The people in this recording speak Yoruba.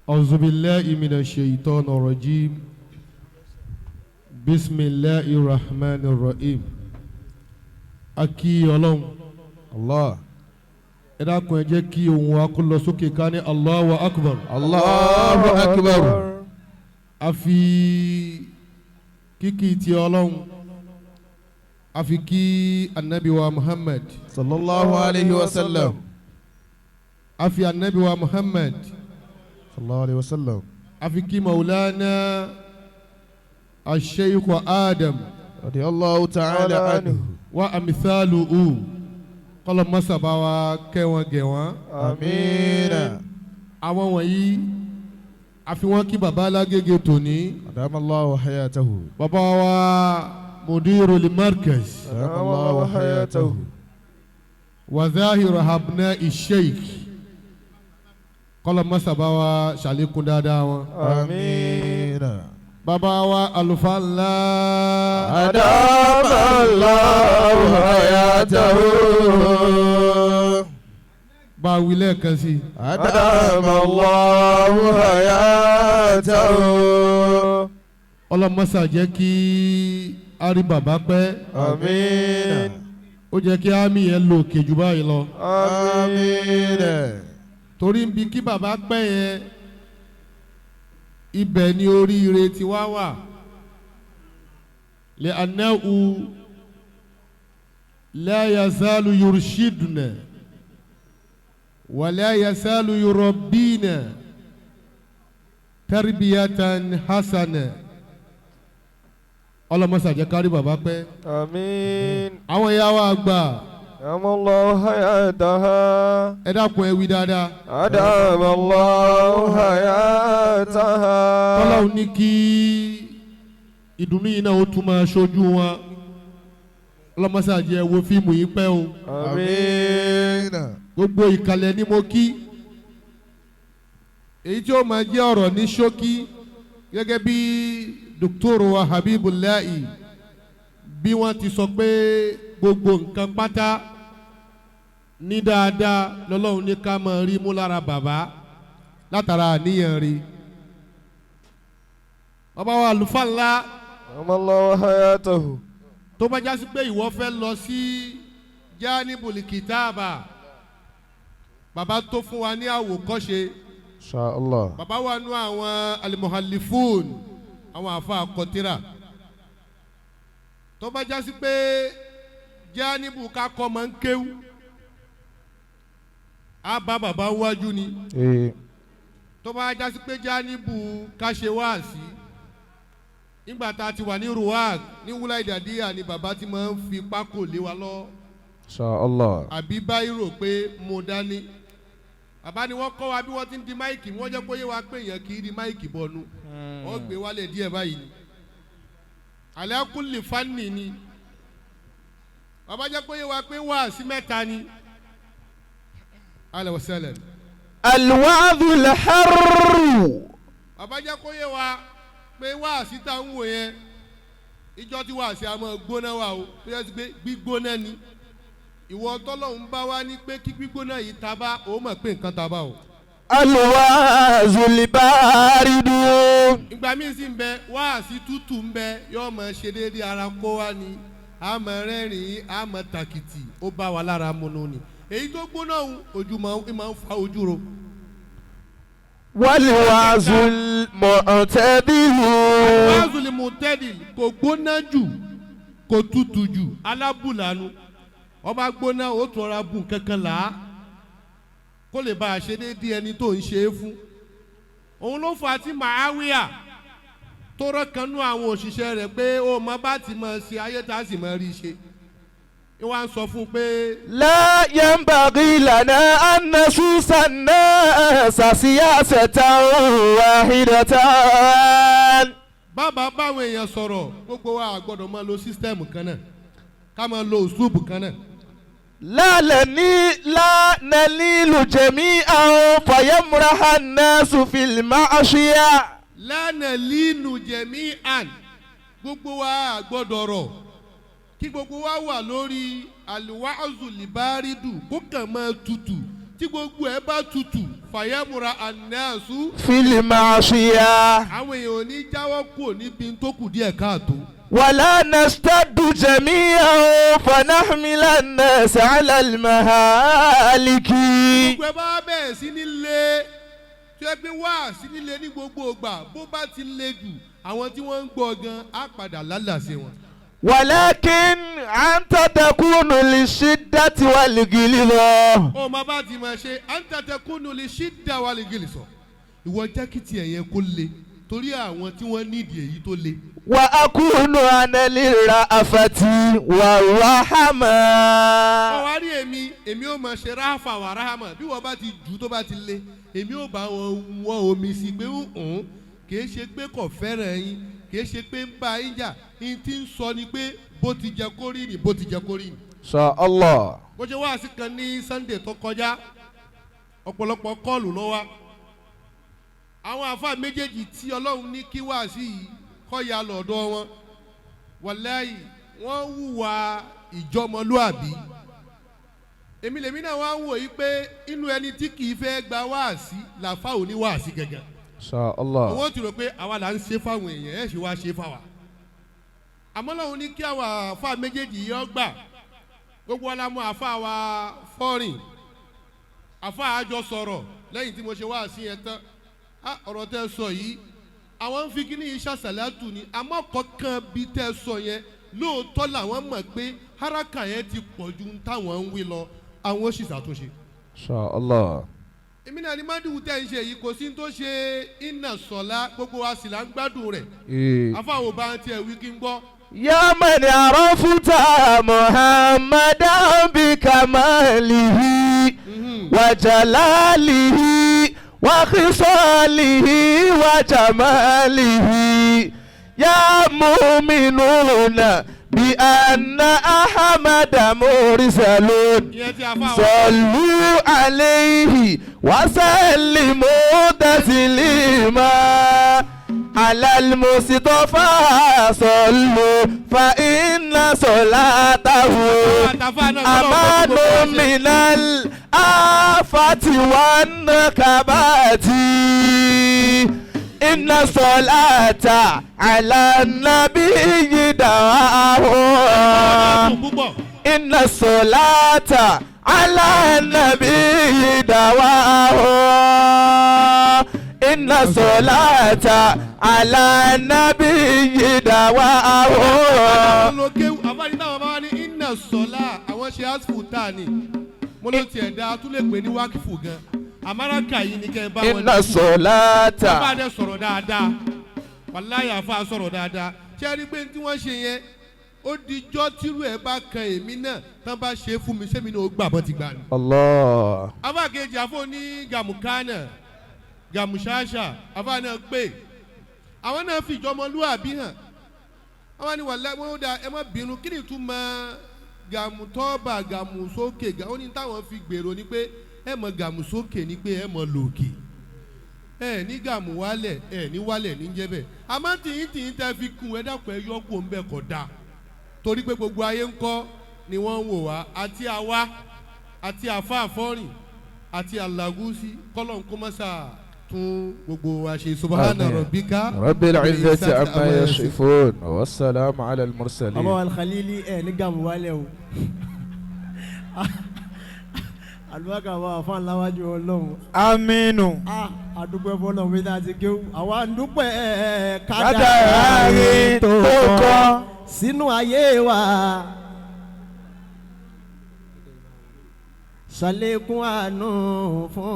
أعوذ بالله من الشيطان الرجيم. بسم الله الرحمن الرحيم. A kí Ọlọ́run. Allah. Ẹ dákun, ẹ jẹ́ kí ohùn wa kó lọ sókè, ká ní Allahu akbar. Allahu akbar. A fi kíkì ti Ọlọ́run, a fi kí anabi wa Muhammad. Sallallahu alayhi wa sallam. A fi anabi wa Muhammad. Sallallahu alayhi wa sallam. A fi kí Maulana Asheikh Adam. Radiyallahu ta'ala anhu. Wa amithaluhu, kọlọ masaba wa kẹ́ wọn gẹ̀ wọ́n. Amiina. Àwọn wọ̀nyí, a fi wọ́n kí baba alágége tòní. Adamallahu hayatahu. Baba wa mudirul markaz. Adamallahu hayatahu. Wa zahiru habna isheikh, kọlọ masaba wa ṣàlékún dáadáa wọn. Amiina. Baba wa alufa ńlá. Adamallahu hayatahu. Bá a wí lẹ́ẹ̀kan sí i. Adamallahu hayatahu. Ọlọ́mọsà jẹ́ kí a rí bàbá pẹ́. Amiina. Ó jẹ́ kí àmì yẹn lò kejì báyìí lọ. Amiina. Torí ń bi kí bàbá pẹ́ yẹn, ibẹ̀ ni oríire ti wá wà lè anáhu la yazalu yurshiduna wa la yazalu yurabbina tarbiyatan hasana. Ọlọ́mọsà jẹ́ kárí bàbá pẹ́. Àmín. Àwọn ìyá wa àgbà. Adamallahu hayataha. Ẹ dákun, ẹ wí dáadáa. Adamallahu hayataha. Tọ́láhùn ní kí ìdùnnú yìí náà ó tún máa ṣojú wọn. Ọlọ́mọsà jẹ́ wo fíìmù yìí pẹ́ o. Àmín. Gbogbo ìkàlẹ̀ ni mo kí. Èyí tí ó máa jẹ́ ọ̀rọ̀ ní ṣókí, gẹ́gẹ́ bí Dr. wa Habibullahi bí wọ́n ti sọ pé gbogbo nǹkan pátá ní dáadáa lọ́lọ́run ní ká máa rí mú lára bàbá látara àníyàn rí bàbá wa àlùfáà ńlá. Adamallahu hayatahu. Tó bá jásí pé ìwọ fẹ́ lọ sí Jánibùlì kìtáàbà, bàbá tó fún wa ní àwòkọ́ṣe. Inshallah. Bàbá wa nú àwọn alimuhalifun, àwọn àfa àkọtìrà. Tó bá jásí pé Jánibù kakọ́ máa ń kéwú, á bá bàbá wájú ni. Tó bá jásí pé Jánibù káṣe wáàsí, nígbà tá a ti wà ní ruwag ní wúlá ìdàdíyà ni bàbá ti máa ń fi pákó lé wa lọ. Inshallah. Àbí báyìí pé mo dání, bàbá ni wọ́n kọ́ wa bí wọ́n ti ń di mic. Wọ́n jẹ́ kó yé wa pé èèyàn kì í di mic bọ̀nu, wọ́n gbé wálé díẹ̀ báyìí ni. Àlẹ́kùnlé fani ni bàbá jẹ́ kó yé wa pé wáàsí mẹ́ta ni. Alẹ́ wọ́sẹ̀lẹ̀. الوعظ الحر. Bàbá jẹ́ kó yé wa pé wáàsí tá ń wò yẹn, ìjọ tí wáàsí a máa gbóná wa o, tó yẹ pé gbígbóná ni. Ìwọ tọ́lọ́hún bá wá ní pé kí gbígbóná yìí ta bá, ó mọ̀ pé nǹkan ta bá o. الوعظ البارد. Ìgbà míì sì ń bẹ, wáàsí tútù ń bẹ, yóò máa ṣe déédéé ara kó wa ni, a máa rẹ́rìn-ín, a máa tàkìtì, ó bá wa lára múnú ni. Èyí tó gbóná òun, ojú máa ń fa ojú ro. والوعظ المعتدل. Wáàzù lè mú tẹ́lì, kò gbóná jù, kò tutù jù, alábùlànù. Ọba gbóná, ó tún ọra bùn kankan là á kó lè bá a ṣe déédéé ẹni tó ń ṣe é fún. Òun ló fà á tí Màáwíà tó rọ́kànnú àwọn òṣìṣẹ́ rẹ̀ pé ó mọ bá ti mọ̀ ṣe ayé tá a sì mọ̀ rí ṣe, ìwà ń sọ fún un pé. لا ينبغي لنا أن نسوس الناس سياسة واحدة. Bàbá báwọn èèyàn sọ̀rọ̀, gbogbo wa gbọ́dọ̀ máa lo system kan náà, ká máa lo uslubu kan náà. لا لني لا نليل جميعا فيمرح الناس في المعصية. Lánàá línu jẹ̀mí àn, gbogbo wa gbọ́dọ̀ rọ̀ kí gbogbo wa wà lórí àlùwàzù libárídù, kó kàn máa tutù. Tí gbogbo ẹ bá tutù, fàyàmùra ànáàsù في المعصية. Àwọn èèyàn ò ní jáwọ́ kúrò níbi tó kù díẹ̀ káàtó. ولا نشتد جميعا فنحمل الناس على المهالك. Gbogbo ẹ bá bẹ̀rẹ̀ sí ní lé tí ẹ pé wá sí nílé ní gbogbo ìgbà, bó bá ti le jù, àwọn tí wọ́n ń gbọ́ gan á padà lálàsẹ wọn. ولكن أنت تكون للشدة والغلظة. Ó máa bá ti máa ṣe à ń tàtẹ kúnnù lè ṣí dá wa lè gèlè sọ. Ìwọ jẹ́ kí tiẹ̀ yẹn kó le torí àwọn tí wọ́n nídìí èyí tó le. وأكون أنا للرأفة والرحمة. Ọ̀wá rí èmi, èmi ò máa ṣe ráfà wà ráhàmà. Bí wọ́n bá ti jù tó bá ti le, èmi ò bá wọn wọ́n omi sí pé ń kìí ṣe pé kò fẹ́ràn yín, kìí ṣe pé ń bá yín jà. Yín ti ń sọ ni pé bó ti jẹ kó rí ni, bó ti jẹ kó rí ni. Insha Allah. Bó ṣe wáàsí kan ní Sunday tó kọjá, ọ̀pọ̀lọpọ̀ call ló wá. Àwọn àfa méjèèjì tí Ọlọ́run ní kí wáàsí yìí kọ́ ya lọ́dọ̀ wọn, wàláyì, wọ́n hùwà ìjọmọlúàbí. Èmi lèmi náà wá ń wò yí pé inú ẹni tí kì í fẹ́ gba wáàsí làfà ò ní wáàsí gẹ́gẹ́. Insha Allah. Owó ti rò pé àwa là ń ṣe fáwọn èèyàn, ẹ̀ ṣe wá ṣe fáwa. Àmọ́ lọ́hùn ní kí àwọn àfa méjèèjì yìí ọ gbà. Gbogbo wa la mú àfa wa fọ́rìn. Àfa àjọ sọ̀rọ̀ lẹ́yìn tí mo ṣe wáàsí yẹn tán. Á, ọ̀rọ̀ tẹ́ sọ yìí, àwọn ń fi kíní yìí ṣàṣàlátù ni, àmọ́ kọ̀ọ̀kan bí tẹ́ sọ yẹn, lóòótọ́ làwọn mọ̀ pé haraka yẹn ti pọ̀ ju ń táwọn ń wí lọ, àwọn ó sì ṣàtúnṣe. Insha Allah. Èmi náà ni mádùú tẹ́ ń ṣe yìí, kò sí tó ṣe iná sọ̀lá, gbogbo wa sì là ń gbádùn rẹ̀. Afáwọn bá ń tiẹ̀ wí kí n gbọ́. يا من عرفت محمدا بكماله وجلاله وخصاله وجماله، يا مؤمنون بأن أحمد مرسل، Ìyẹn tí afáwọn. صلوا عليه وسلموا تسليما. على المصطفى صلوا فإن صلاته àtàfà náà أمان من الآفة والنكبات. إن الصلاة على النبي دواء. Púpọ̀. إن الصلاة على النبي دواء. إن الصلاة على النبي دواء. Àwọn ló kéwù àfáàní táwọn bá wá ní iná sọlá, àwọn ṣe asfu tá a ní mo ló tiẹ̀ dá tún lè pè ní wákìfù gan amáraka yìí ni kẹ́ ẹ bá wọn. إن الصلاة Àfa dẹ sọ̀rọ̀ dáadáa, wàláyé, àfa sọ̀rọ̀ dáadáa. Ṣé ẹ rí pé tí wọ́n ṣe yẹn, ó dijọ́ tírú ẹ̀ bá kan èmi náà tán, bá ṣe é fún mi, sẹ́mi náà ó gbà bọ́ ti gbà ní. Allah. Afa kejì, àfọ ní gàmùkánà gàmùṣáṣà, afa náà pé àwọn náà fi ìjọmọlúwàbí hàn. Àwọn ni wàlá wọn ó da, ẹ má bínú, kí ni ìtumọ̀ gàmùtọ́ọ̀bà gàmùsókè? Ó ní táwọn fi gbèrò ni pé ẹ mọ gàmùsókè ni pé ẹ mọ lòkè, ẹ ní gàmù wálẹ̀, ẹ ní wálẹ̀ ní jẹ́ bẹ́ẹ̀. Àmọ́ tìyín tìyín tẹ́ fi kún, ẹ dákun, ẹ yọ kó ń bẹ̀ kọ́ da, torí pé gbogbo ayé ń kọ́ ni wọ́n ń wò wá, àti àwa àti àfa àfọ́rìn àti àlàgúsí, kọ́lọ̀ ń kó mọ́sà tún gbogbo wa ṣe. Subhana آمين. rabbika رب العزة عما amma يصفون والسلام على المرسلين. Bàbá wa Alkhalili, ẹ ní gàmù wálẹ̀ o. Àlùbáàkà wa fún aláwájú Ọlọ́run. Aminu. A àdúpẹ́ fọlọ́run bí tá a ti kéwù, àwa ń dúpẹ́ kádàrá kádàrá tó kọ́ sínú ayé wa. Ṣàlékún àánú fún.